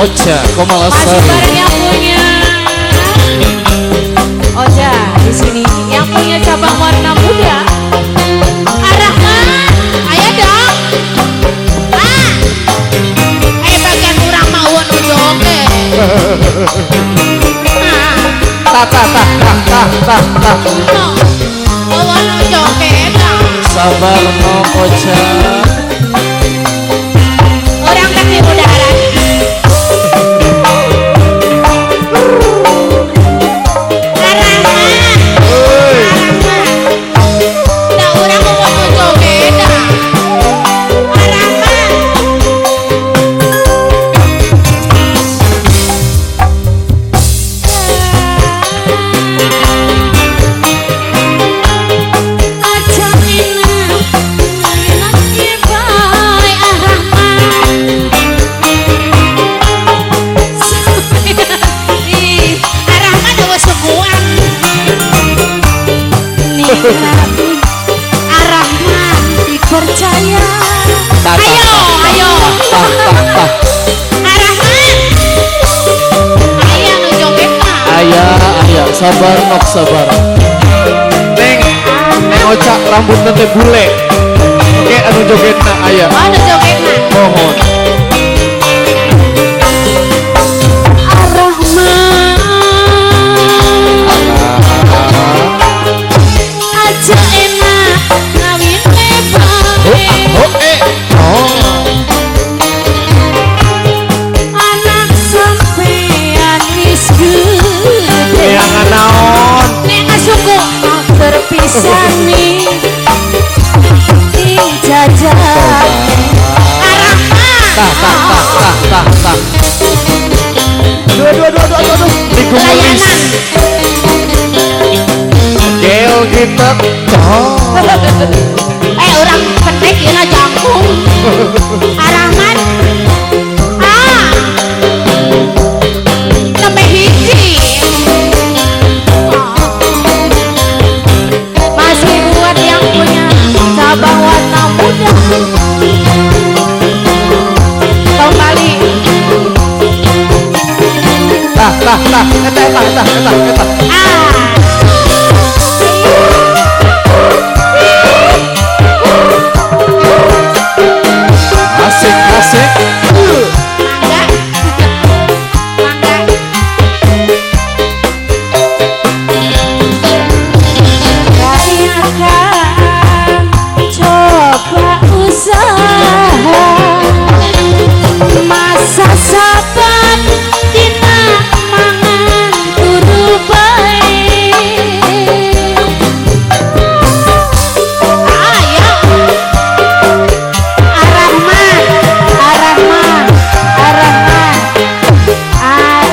Ocha Komalasari. Masih bareng yang punya Ocha di sini, yang punya cabang warna muda. Arahman, ayo dong. Ah, bagian kurang mauan ojo oke. Ta ta ta ta ta ta ta. Mauan ojo oke ta. Sabar no Ocha. Orang kaki udara. Arahman dipercaya. Ayo, ayo. Arahman. Ayo nu joget mah. Aya, aya, sabar nok sabar. Neng, neng Ocha rambutna teh bule. Oke, anu jogetna aya. Oh, anu jogetna. Mohon. Arahman. Aja enak ngawin bae. Oh, eh, oh. Anak sampean wis gede. Neangan naon? Nek ngasuku terpisah nih ing jajan. Arahman. Tah tah tah tah tah tah. Aduh aduh aduh aduh aduh. Niku melis. Gel kita. Oh. Orang pendek ya jangkung. Arahman. Ah. Nembe hiji. Masih buat yang punya cabang warna muda. Kembali. Tah tah tah eta eta eta eta eta. Ah. Asik asik. Mangga. Mangga. Kayakan coba usaha masa saban dina mangan turu bae. Ayo. Arahman, Arahman, Arahman. Ah,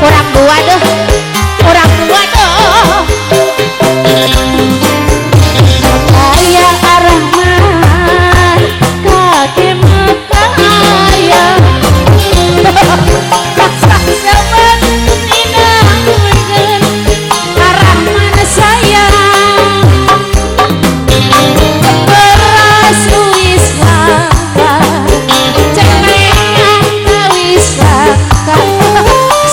Kurang dua deh. Kurang dua deh. Kaya Arahman, kakek kaya. Saban dina mangan Arahman sayang. Beras wis langka, celengan wis langka.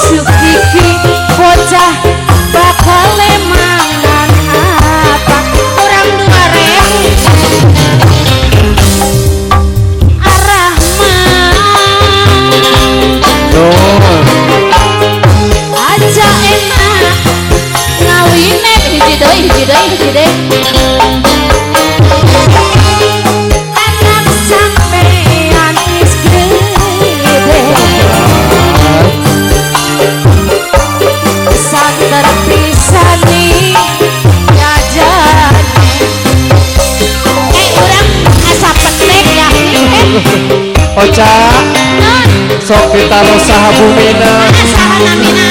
Sukiki bocah bakal mangan apa? Kurang 2.000. Arahman Nun. aja enak ngawine Hiji deui, hiji deui, hiji deui. Anak sampean wis gede. Santer pisan nih jajane. Urang asa pendek ya. Ocha, Non, sok ditaruh saha bumina. mana saha namina?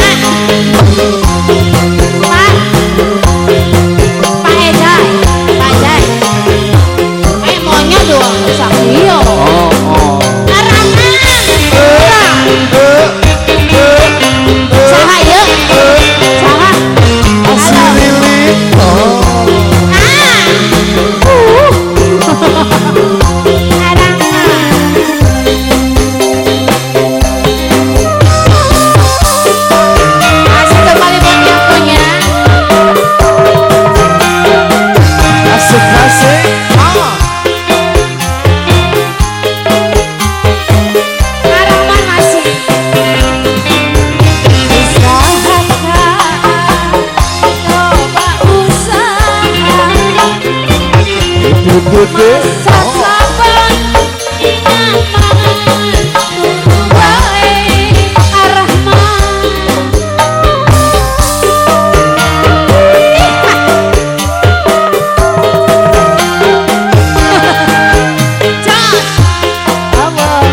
Pak. Pak Ejai, Pak Ejai. Monyet doang sakio. Oh oh. Arahman. Saha ieu? Saha? Asli lilit. Oh. Ah. Arahman. Gede. Sasaban ingat mangan turu wae Arrahman. Jos. Allah.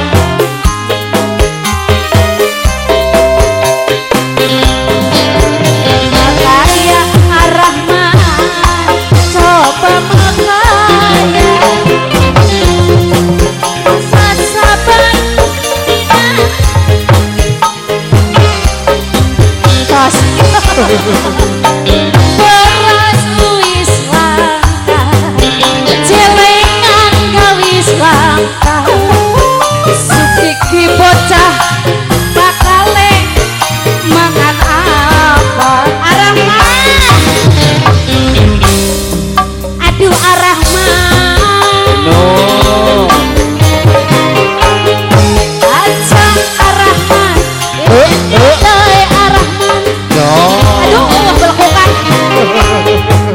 Makaya Arrahman coba makaya sasaban ingat Tos. Beras wis langka, celengan gawis langka, sukiki bocah bakale mangan apa? Arrahman, aduh Arrahman, No. aja Arrahman, Eh, eh. eh Arrahman. No. Aduh, Allah melakukan.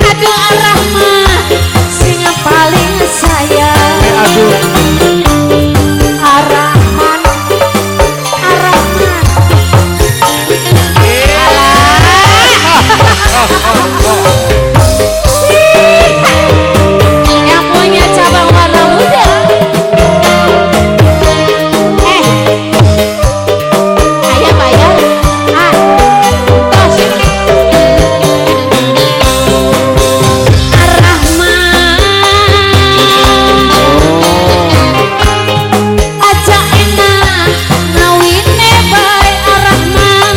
Aduh Arrahman, sing paling sayang. Eh, aduh. Arrahman, Arrahman. Yang punya cabang warna muda. Eh. Ayah bayar. Ah. Tos. Arrahman. Aja enak ngawine bae Arrahman.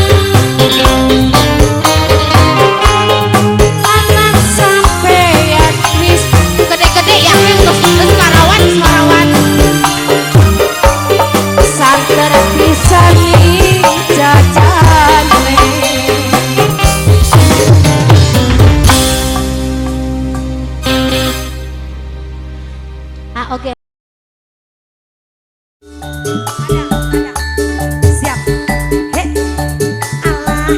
Lanang sampeyan wis Gede-gede ya terus terus karawan karawan. santer pisan jajane. Ah, oke. Siap. He. Allah.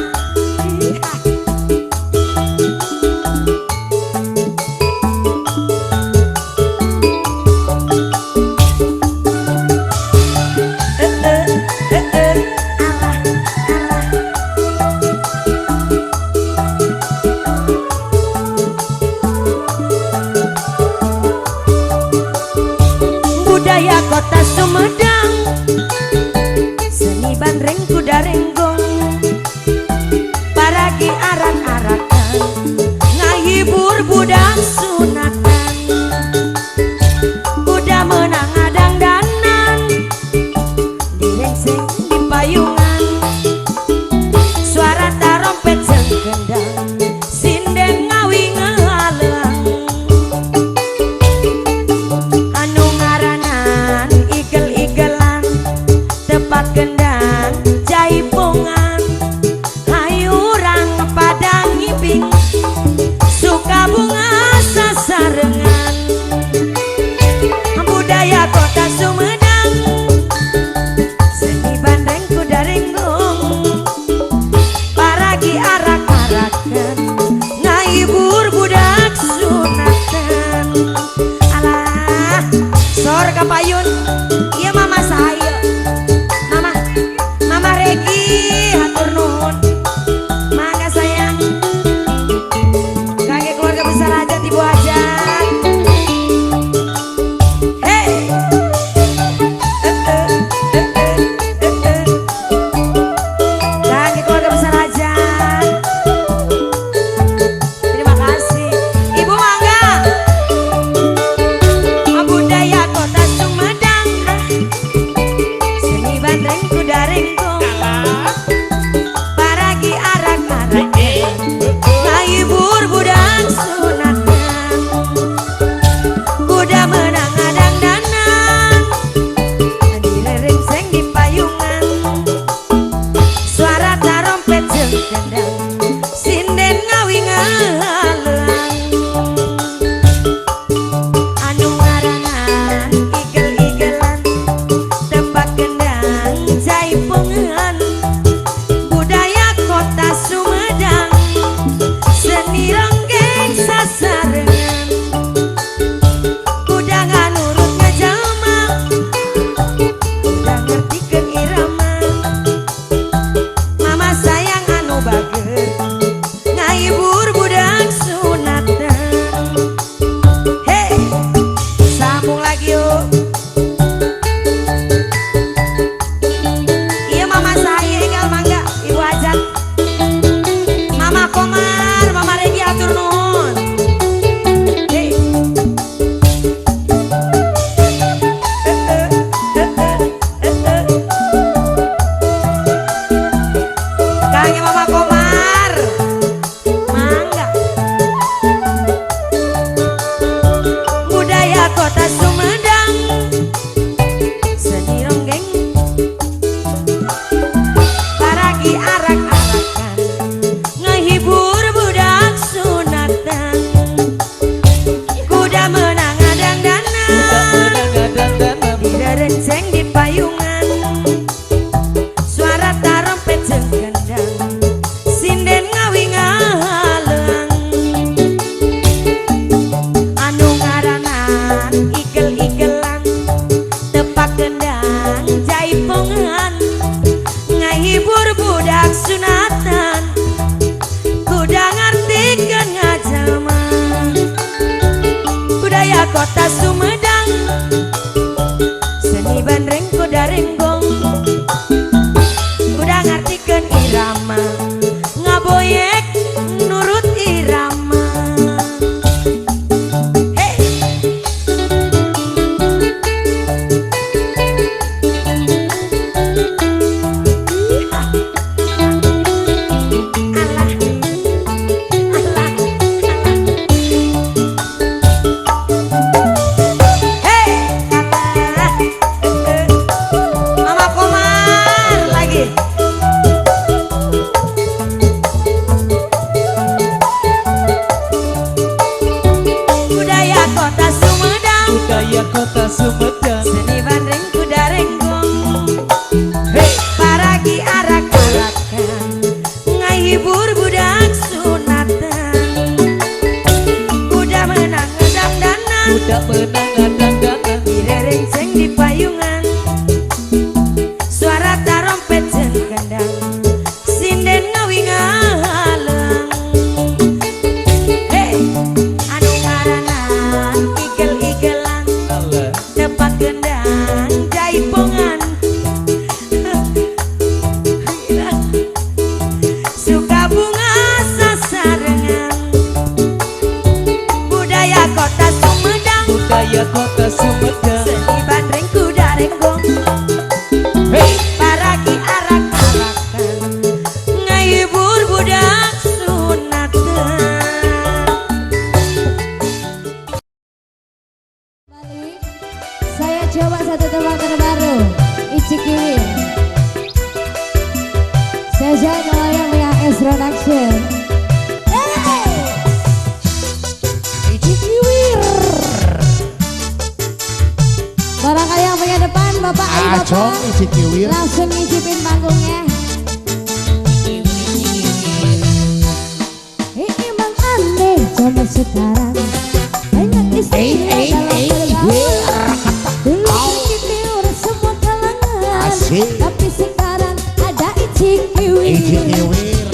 Eh, eh, eh, eh. Allah, Allah. Budaya kota Sumedang, seni bandreng kuda renggong, paragi arak-arakan, ngahibur budak sunatan, kuda menang adang danan, direngseng di payungan, suara tarompet jeung kendang, sinden ngawi ngahaleang. Anu ngaranan igel-igelan. di payungan. Suara tarompet jeung kendang, sinden ngawi ngahaleang. Anu ngaranna igel-igelan, tepak kendang jaipongan, ngahibur budak sunatan, kuda ngartikeun ngajalma. Budaya kota Sumedang, seni bandreng kuda renggong, kuda ngartikeun irama, ngaboyek nurut irama. Hey! Alah, alah, alah. Hey, alah. Mama Komar lagi. Budaya kota Sumedang, Budaya kota Sumedang. Seni bandreng kuda renggong, Hey, paragi arak-arakan, ngahibur budak sunatan, kuda menang ngedangdanan, kuda menang ngedangdanan, direrenceng di payungan, suara tarompet jeung kendang, sinden ngawi ngahaleang. Hey, anu ngaranna igel-igelan, Allah. Tepak kendang jaipongan, suka bunga sasarengan. Budaya kota Sumedang, Budaya kota Sumedang. Seni bandreng kuda renggong, Hey, paragi arak-arakan, ngahibur budak sunatan. Balik, saya coba satu tempat terbaru, Icikiwir. Saya kalau yang punya S Production. Hey! Icikiwir. Barangkali yang punya depan, Bapak, ayo Acong Bapak. Icikiwir. Langsung ngicipin panggungnya. Emang aneh zaman sekarang, banyak istilah Eh, eh, dalam eh, pergaulan. Dulu cikiwir semua kalangan, Asik. tapi sekarang ada Icikiwir. Icikiwir.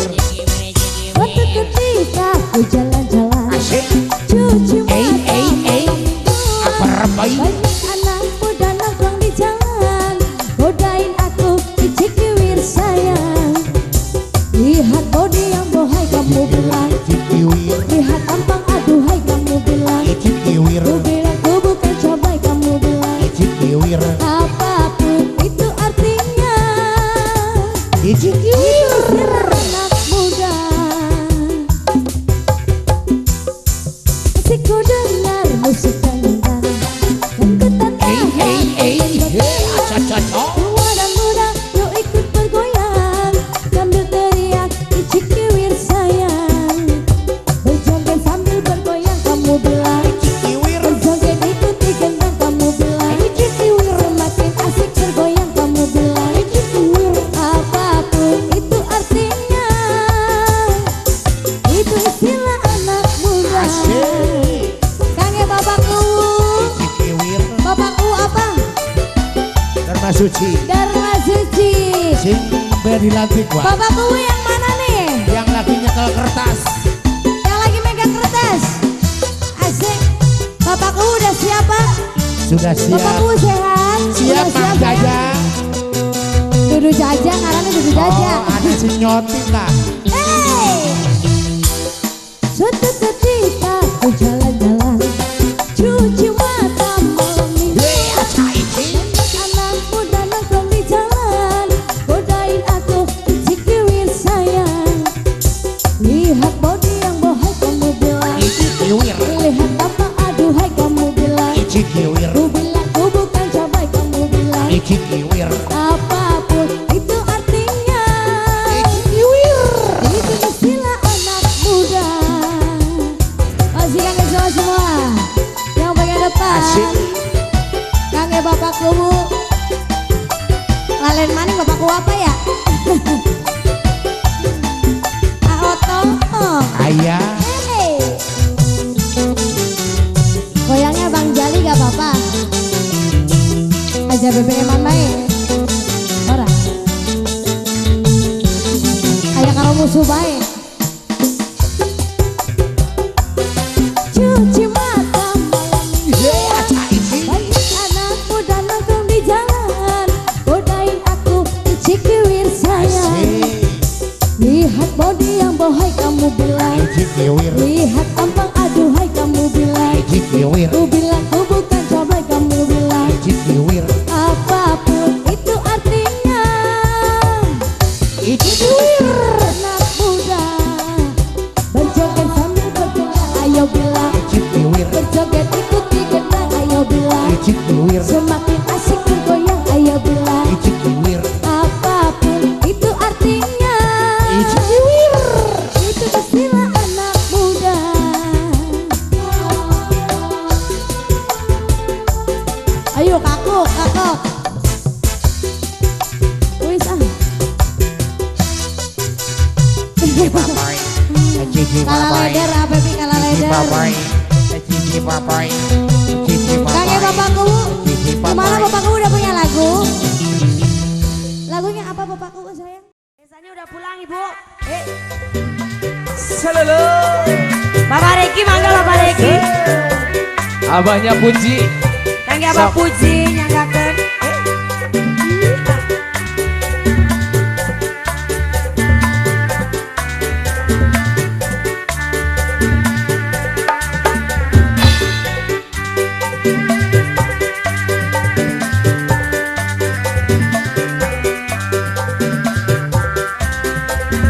Waktu ketika ku jalan-jalan, Asik. cuci Eh, mata eh, eh. malam mingguan. Apa rebai? Banyak anak muda nongkrong di jalan, godain aku Icikiwir sayang. Lihat body yang bohai kamu bilang, Icikiwir. lihat tampang aduhai kamu bilang, Icikiwir. ku bilang ku bukan cabai kamu bilang. Icikiwir. Apapun itu artinya, Icikiwir. istilah anak muda. Asik ku dengar musik dangdut dan ku tak Eh, tahan eh, eh. bergoyang. Aca-ca-ca. Tua dan muda yuk ikut bergoyang sambil teriak Icikiwir sayang. Berjoget sambil bergoyang kamu bilang, Icikiwir. berjoget ikuti gendang kamu bilang, Icikiwir. semakin asik bergoyang kamu bilang, Icikiwir. apapun itu artinya, itu istilah anak muda. Asik. Kangen bapakku, Icikiwir. bapakku apa? Dharma Suci. Dharma Suci. Sing dilantik, Wak. Bapakku yang mana nih? Yang lagi nyekel kertas. Yang lagi megang kertas. Asik. Bapakku udah siap, Pak? Sudah siap. Bapakku sehat? Siap, Udah Mang ya? Jaja. Dudu jaja, ngarannya dudu jaja. Oh, ada si nyoti lah. Hey! Suatu ketika ku jalan-jalan, cuci mata malam minggu. Hei, aca ici. Anak muda nongkrong di jalan, godain aku Icikiwir sayang. Lihat body yang bohai kamu bilang, Icikiwir. lihat apa aduhai kamu bilang, Icikiwir. ku bilang ku bukan cabai kamu bilang, Icikiwir. apapun itu artinya, Icikiwir. itu istilah anak muda. Masih kangen semua semua yang bagian depan. Asik. Kangen bapak kubu. Lagu apa ya? Aoto. Ayah. Hey. Goyangnya Bang Jali gak apa-apa. Aja BBM bae. Ora. Aya karo musuh bae. Cuci mata malam ini. Banyak anak muda nongkrong di jalan, godain aku icikiwir sayang. Lihat body yang bohai kamu bilang, lihat tampang aduhai kamu bilang, ku bilang ku bukan cobai kamu bilang, apapun itu artinya icikiwir. Anak muda berjoget sambil bergoyang, ayo bilang, berjoget ikuti gendang, ayo bilang, semakin asik bergoyang, ayo bilang, apapun itu artinya itu istilah anak muda. Ayo kakuk kakuk. Wis ah. Kalah leder apa sih kalah leder? Kakek bapakku, gimana bapakku udah punya lagu? Lagunya apa bapakku sayang? Desanya udah pulang ibu. Selalu. Bapak Reki mangga Bapak Reki. Abahnya Puji. Kangge Abah Puji nyanggakeun.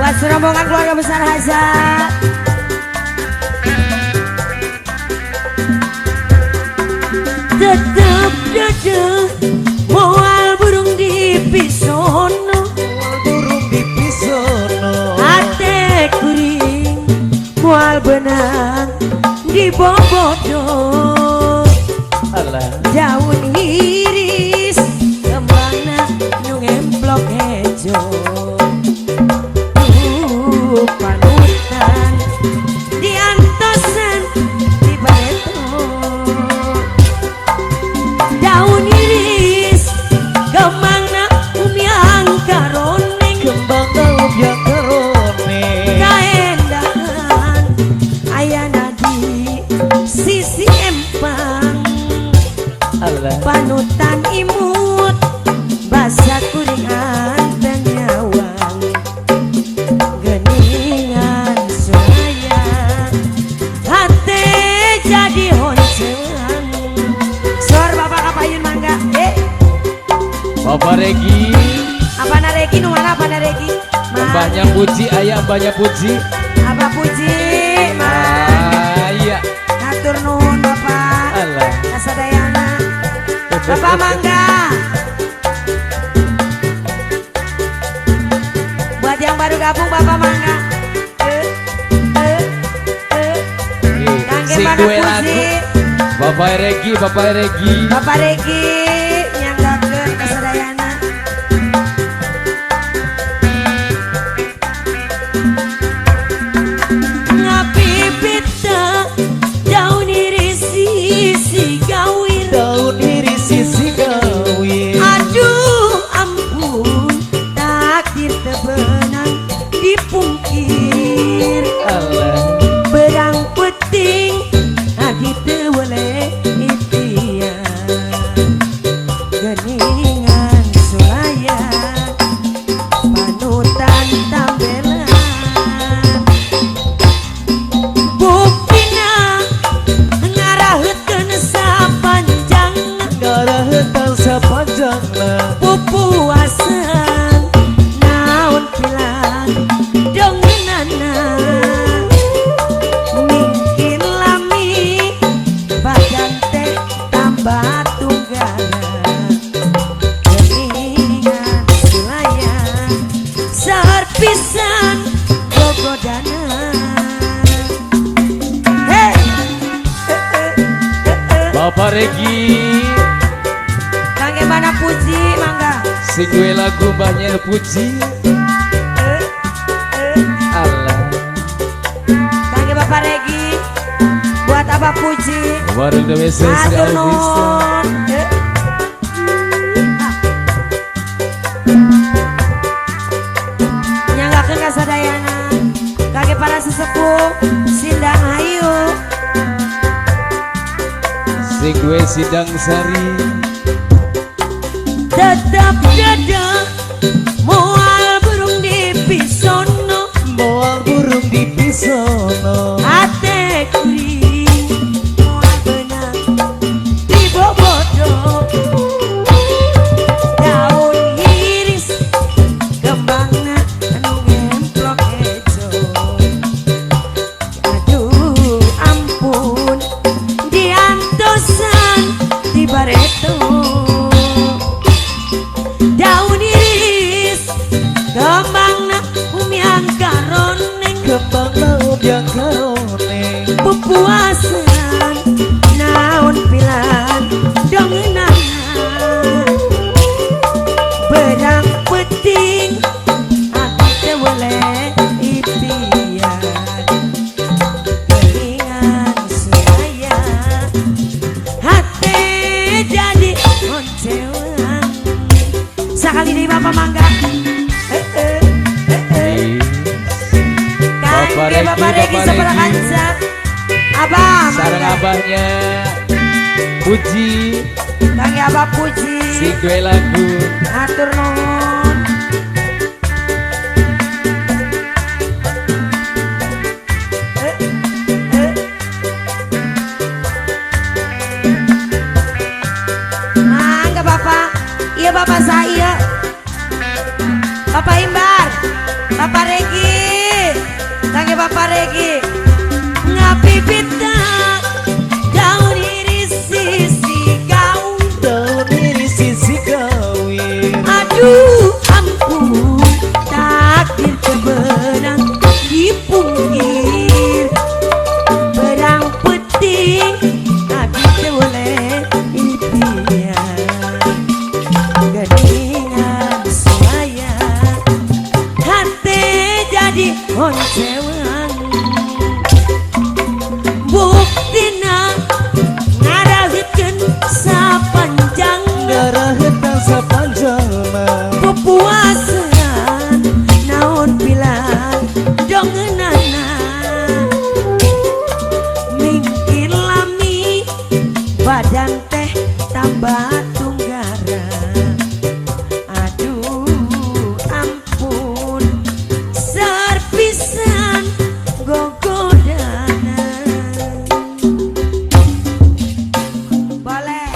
Buat serombongan keluarga besar Haza. Tetep dede moal burung di pisono, burung di pisono. Ate kuring moal benang di bobodo. Alah. Daun iris kembangna nu ngemplok hejo. Panutan diantosan di bareto. Daun iris kembangna umyang karoneng, kembangna umyang karoneng. Kaendahan ayana di sisi empang. Allah. Panutan imut basa kuring anteng nyawang. Geningan suraya hate jadi honceang. Sor Bapak kapayun mangga. Bapak Regi. Apa naregi nu mana apa naregi? Mbahnya Puji ayah mbahnya Puji. Apa Puji? Ma. Iya. Hatur nuhun Bapak. Alah. Kasadayana. Bapak mangga. Buat yang baru gabung Bapak mangga. Kangge Sing mana duwe Puji? lagu. Bapak Regi, Bapak Regi. Bapak Regi nyanggakeun kasadayana. Ngapipita daun iris sisi gawir, daun iris sisi gawir. Aduh ampun takdir tebenang dipungkir. Allah. Berang peting adi teu weleh itian. Geningan sulaya panutan tambelan. Buktina ngaraheutkeun sapanjangna, ngaraheutkeun sapanjangna. Pupuasan naon pilan dongenana. Mungkin lami badan teh tambah tunggana. Sing gue lagu mbahnya Puji. Allah. Kangge Bapak Regi, buat Abah Puji. Warung WC Sri Atur Alvista. nuhun. Nyanggakeun ka sadayana. Kangge para sesepuh Sindang Hayu. Sing gue Sidang Sari. Tetap dadah moal burung di pisono, Moal burung di pisono. Ate kuring moal benang di bobodo, daun iris kembangna anu ngemplok ejo. Aduh ampun diantosan di bareto, daun iris kembangna umiang karoneng, Kembang laut yang karoneng. Pupuasan naon pilan dongenana, berang penting aku teh weleh ipian keringan suraya hate jadi oncewan. Sakali deui Bapak mangga. Eh, eh, eh, eh. Bapak Kangge Regi, Bapak Regi Bapak sebelah Regi. kanca. Abah Sareng mangga. Abahnya Puji. Kangge Abah Puji. Sing gue lagu. Atur nuhun. Eh, eh. Mangga Bapak. Iya Bapak saya. Bapak Imbar, Bapak Regi, Kangge Bapak Regi. Ngapipita daun iris sisi gaun, Daun iris sisi gawir. Aduh ampun takdir kebenang dipungkir, berang penting abdi teu boleh impian geningan suaya hate jadi oncewan, buktina ngaraheukeun sapanjang Ngarahetan sapanjangna. Pupuasan naon pilan dongenana, mingkir lami badan teh tambah tunggara. Aduh ampun serpisan gogodana. Boleh.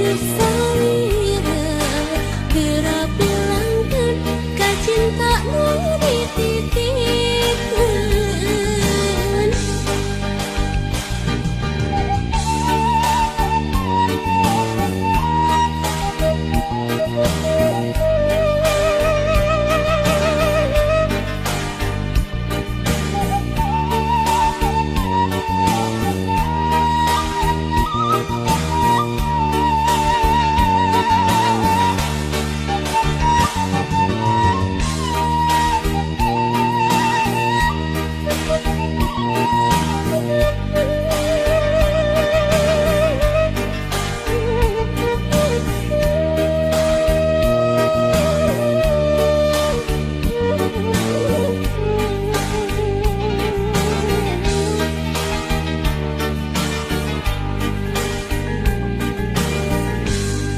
Hidup salira geura bilangkeun ka cinta nu dititipkeun.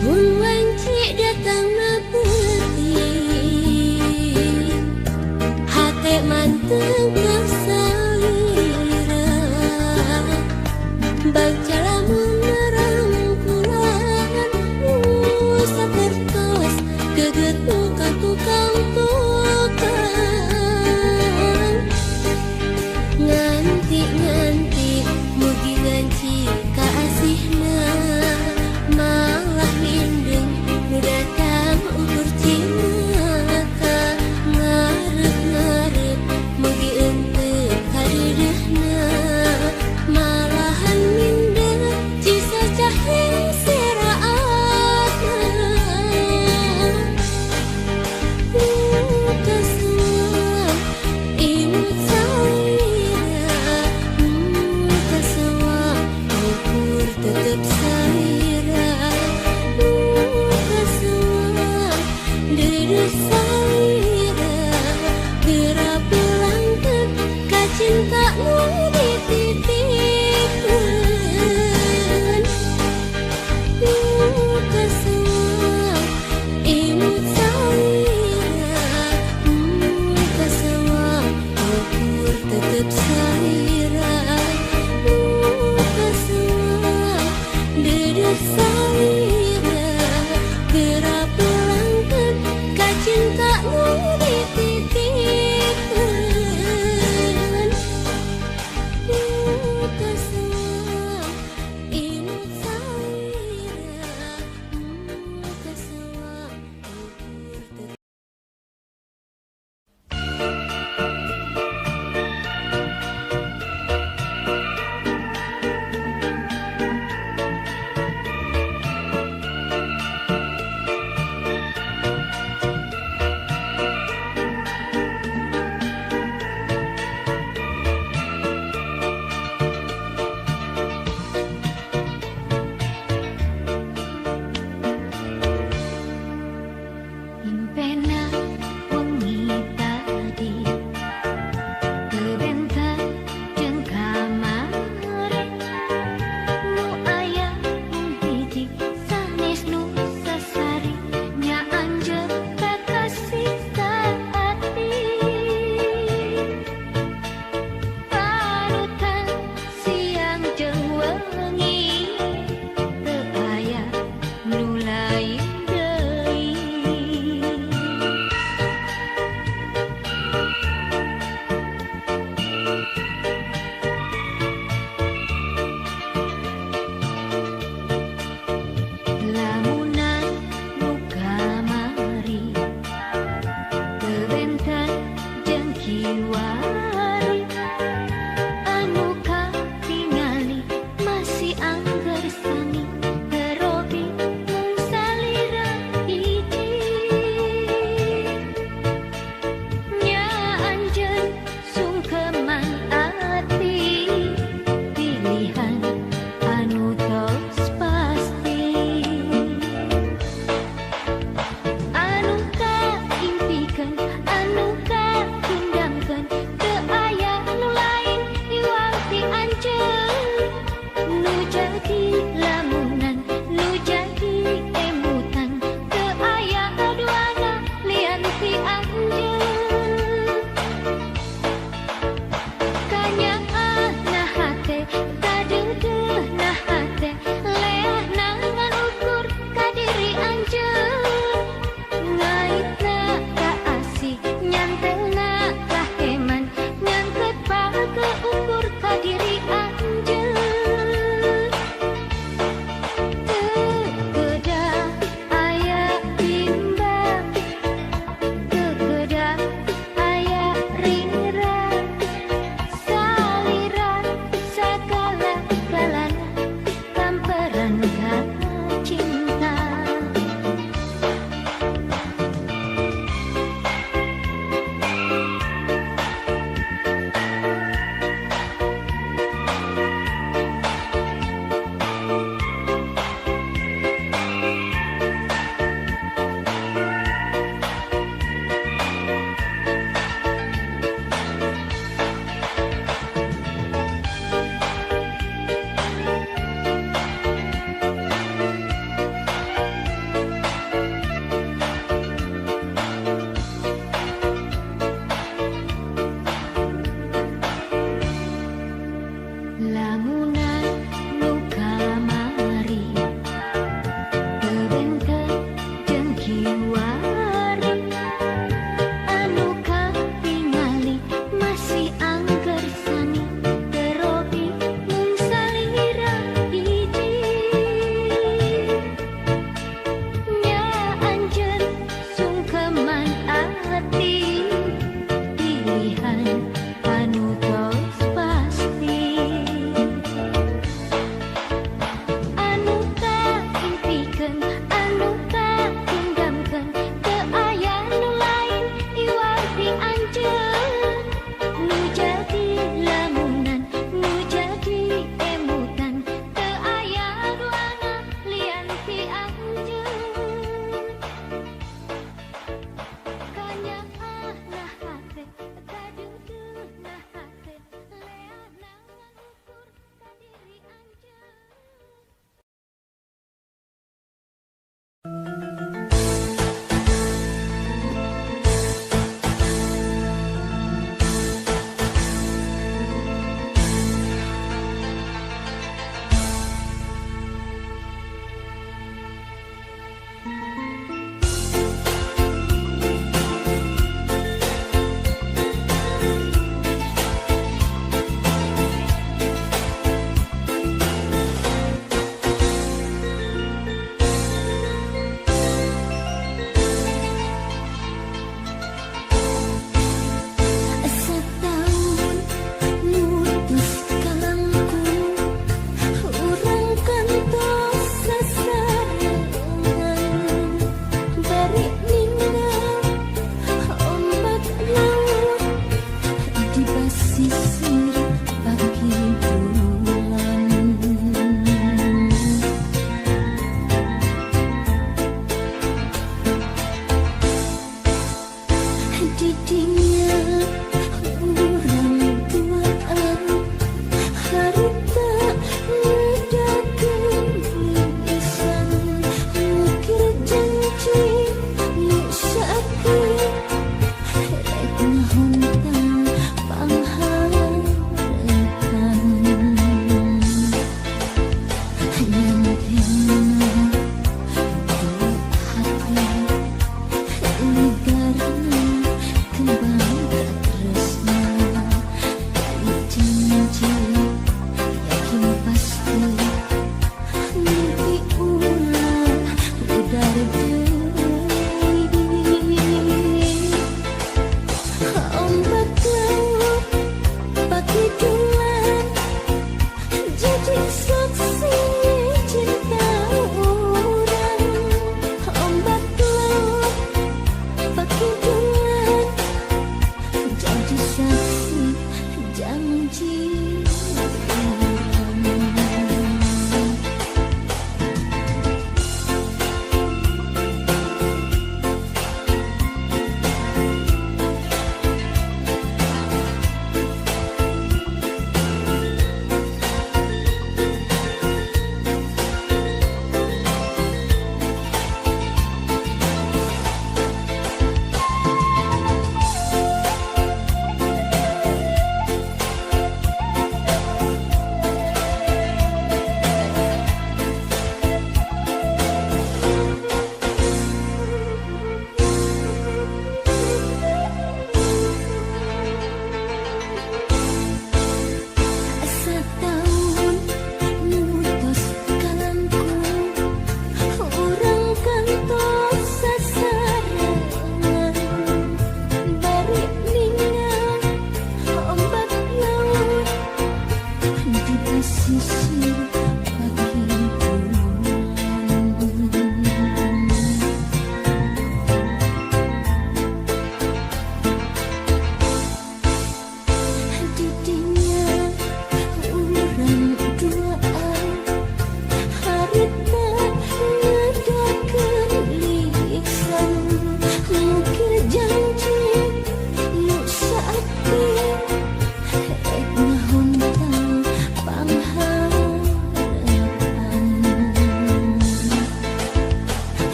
Mun wanci datangna peuting, hate manteng ka salira. Bagja lamun narangkulan nu sapertos geget ka tukang tukang. Nganti-nganti mugi nganci kaasihna, malah mindeng nu datang ukur cilaka. Ngarep-ngarep mugi.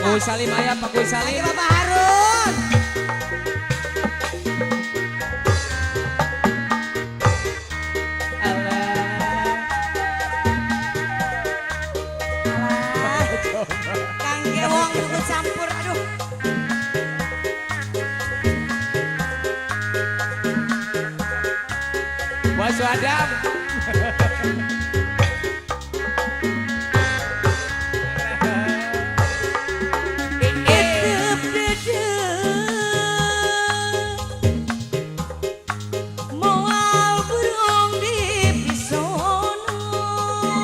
Pak Salim aya, Pak Salim. Bapak Harun. Alah. Kang Gewong ikut campur, aduh. Bos Adam. Moal burung di pisono,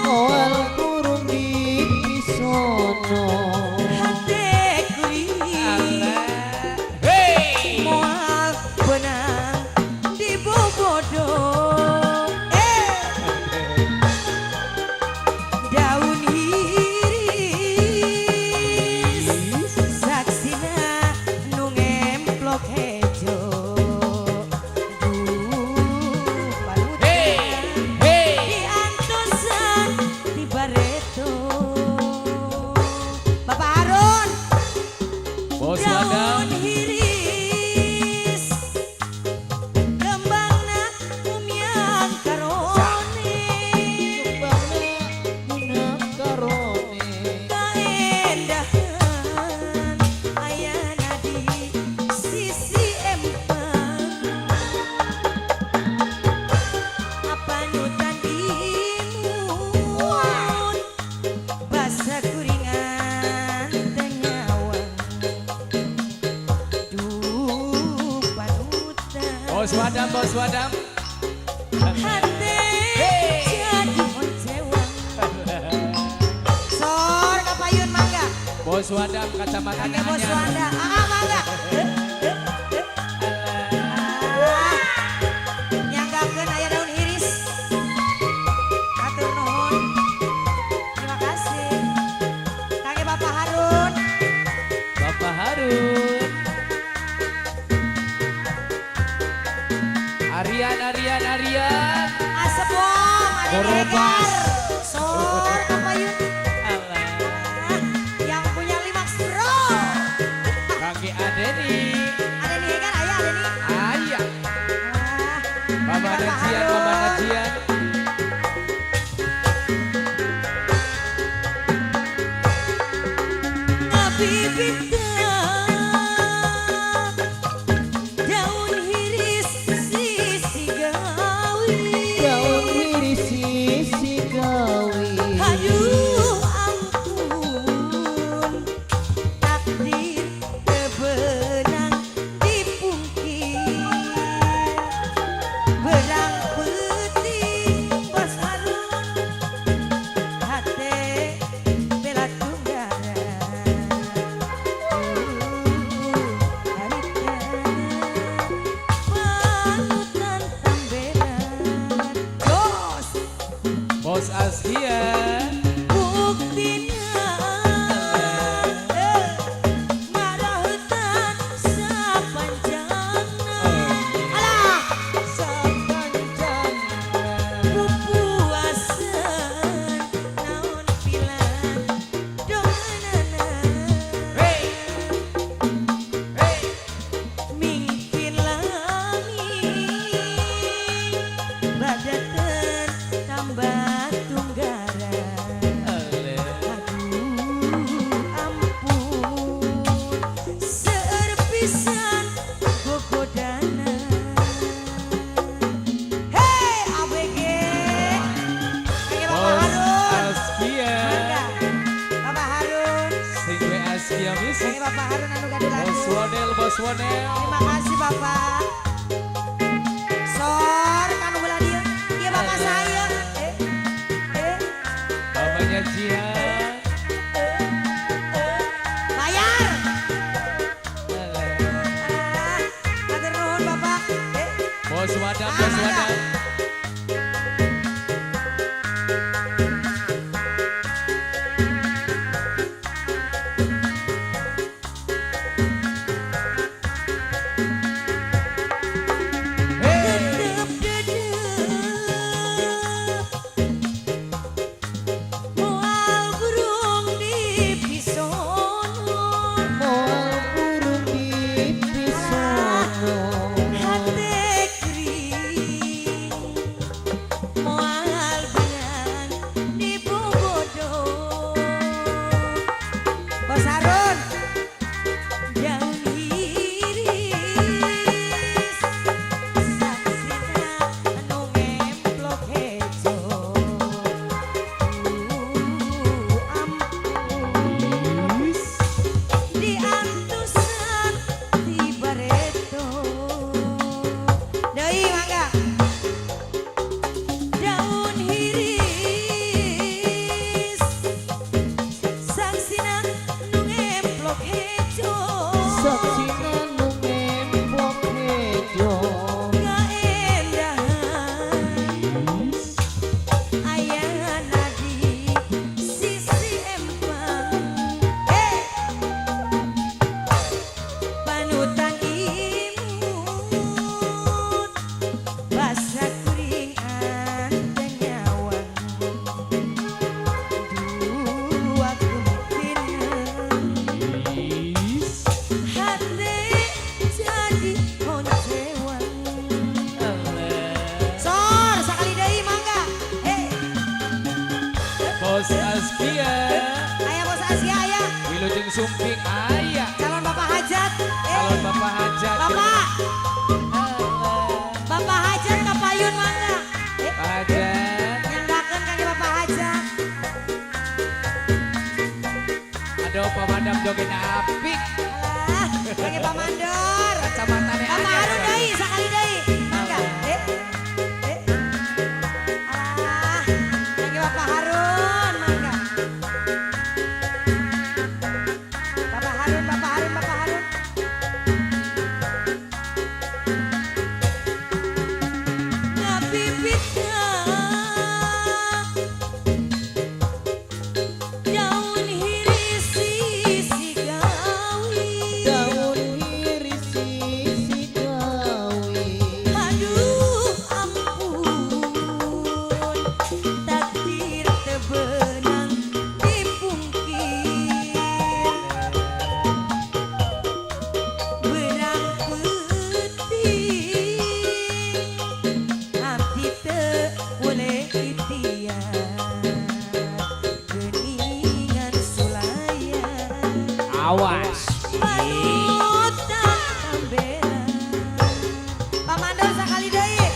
Moal burung di pisono, hate kuring Hey. moal benang di bobodo. Daun hiris saksina nu ngemplok hejo. Duh panutan Hey. Hey. diantosan di bareto. Bapak Harun. Bos Adam. Daun hiris kembangna umyang karone, kembangna karone, kaendahan ayana di sisi empang. Panutan imut basa kuringan teu nyawang. Duh panutan, Bos Wadam, Bos Wadam. hate jadi honcewang. Sor kapayun mangga. Bos Wadam kacamatanya Kangge Bos anyar. Wanda. Ah, mangga. Ah, nyanggakeun aya daun iris. Hatur nuhun. Terima kasih. Kangge Bapak Harun. Bapak Harun. Arian, Arian, Arian. Asep wong, ada Korobas. Hegar. Sor kapayun. Alah. Ah, yang punya Limax Bro. Kangge Adeni. Ada nih Hegar, aya ada nih. Ayah. Ah, Bapak Bapak Najian, Bapak Harun. Najian. Ngabibita daun hiris sisi gawi. Daun hiris sisi gawi. Aduh ampun, takdir kebenang dipungkir. Berang putih Bos Harun, hate bela tunggara. Harita panutan tambelan. Jos. Bos Azkia. Buktina marahutan sapanjangna. Alah, Sapanjangna. pupuasan naon pilan donganana. Hey. Hey. Mingpin lami badaten tambah tunggara. Alah. Aduh ampun, seueur pisan gogodana. Hey ABG, Kangge Bapak Bos Harun. Azkia. Mangga. Bapak Harun. Sing we Azkia Music. Kangge Bapak Harun anu gaduh Bos lagu. Wonel, Bos Wonel. Terima kasih Bapak. Sor kanu belah dieu. Ieu Bapak saya. Eh. Eh. Bapaknya Jihan. Bayar. Alah. Ah, hatur nuhun Bapak. Eh. Bos Wadam, Bos Ah, Wadam. Hey. Tetep dedeh. Moal Bos Askia. Aya Bos Askia aya. Wilujeng Sumping aya. Calon Bapak Hajat. Calon Bapak Hajat. Bapak. Bapak Hajat kapayun mangga. Pak Hajat. Nyendakeun kangge Bapak Hajat. Aduh Pak Mandam joget apik. Alah, kangge Pak Mandor. Kacamatane Bapak Harun deui sakali deui. Mangga. Alah, kangge Bapak Harun mangga. Bapak Harun, Bapak Harun, Bapak Harun. Ngabibitna daun hiris sisi gawi. Daun hiris sisi gawi. Aduh ampun, takdir tebenang dipungkir. Berang peuting abdi teu boleh ikhtiar. Geuningan sulayan. Awas. Panutan pambela. Pak Mandor sakali deui.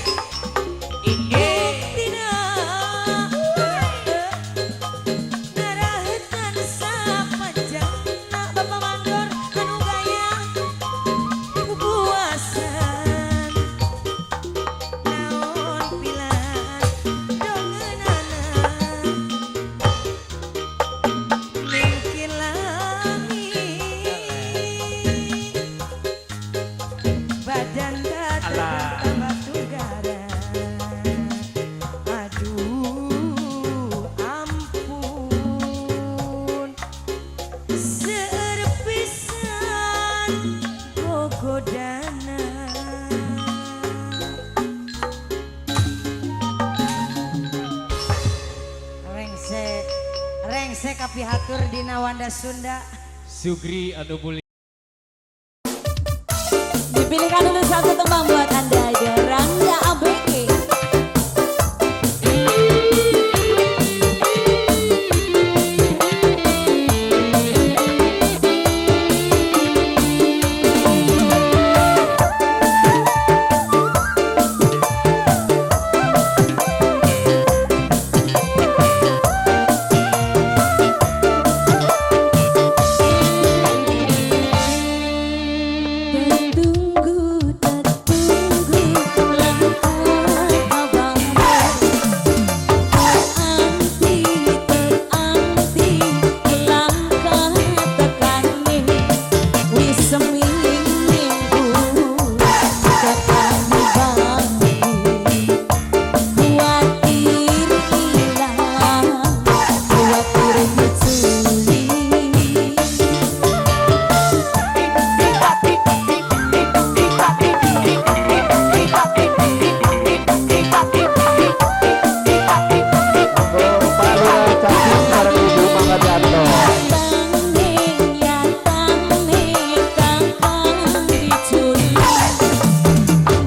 Buktina ngarahetan sapanjangna Bapak Mandor anu gaya kukuasan. Naon pilan dongeunana mungkin langit badan Alah. tambah tugara. Aduh ampun, seueur pisan gogodana. Rengse rengse kapihatur dina Wanda Sunda. Sugri anu mulia. Dipilihkan untuk satu tembang buat Anda ada Rangga ABG. Tertunggu, tertunggu langkah abangmu. Teranti, teranti langkah tekane. Wis seminggu tekane bangku. Kuatir ilang, kuatir dicuri. Monggo Pak Lurah Cacing sareng Ibu mangga diantos. Nyatane, nyatane kakang dicuri.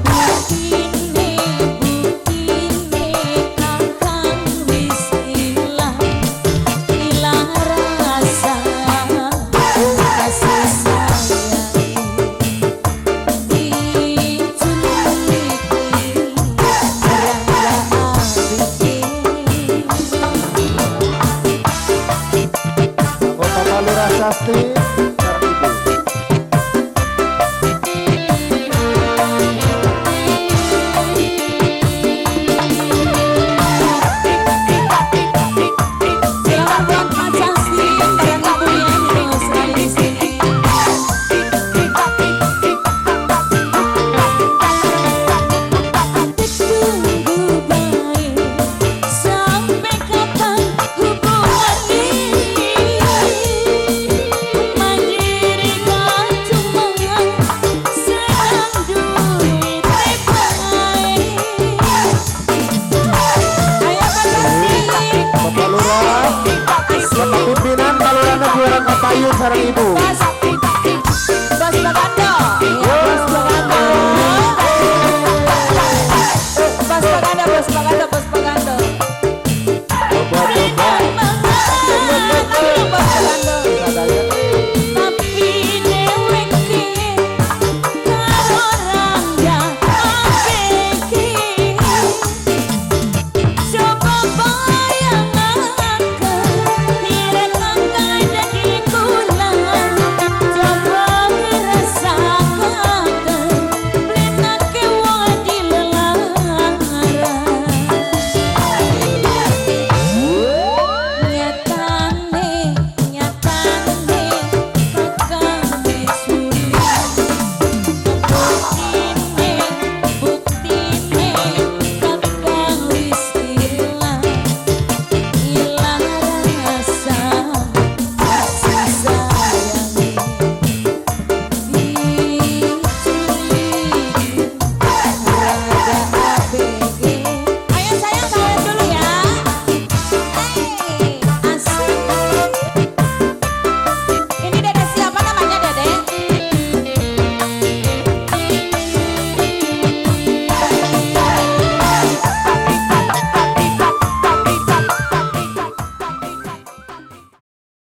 Buktine, buktine kakang wis ilang. Ilang rasa kasih sayang. Diculiki Rangga ABG. Monggo Bapak Lurah Sastri sareng Ibu. Selamat buat Pak Casti bareng Ibu yang sekali di sini. Tunggu baik sampai kapan hubungan ini mandiri kan cuma senang duit baik. Ayo Pak Casti. Bapak Lurah, Bapak pimpinan Pak Lurah juara kapayun sareng Ibu. Bos Bos Babando. Yo.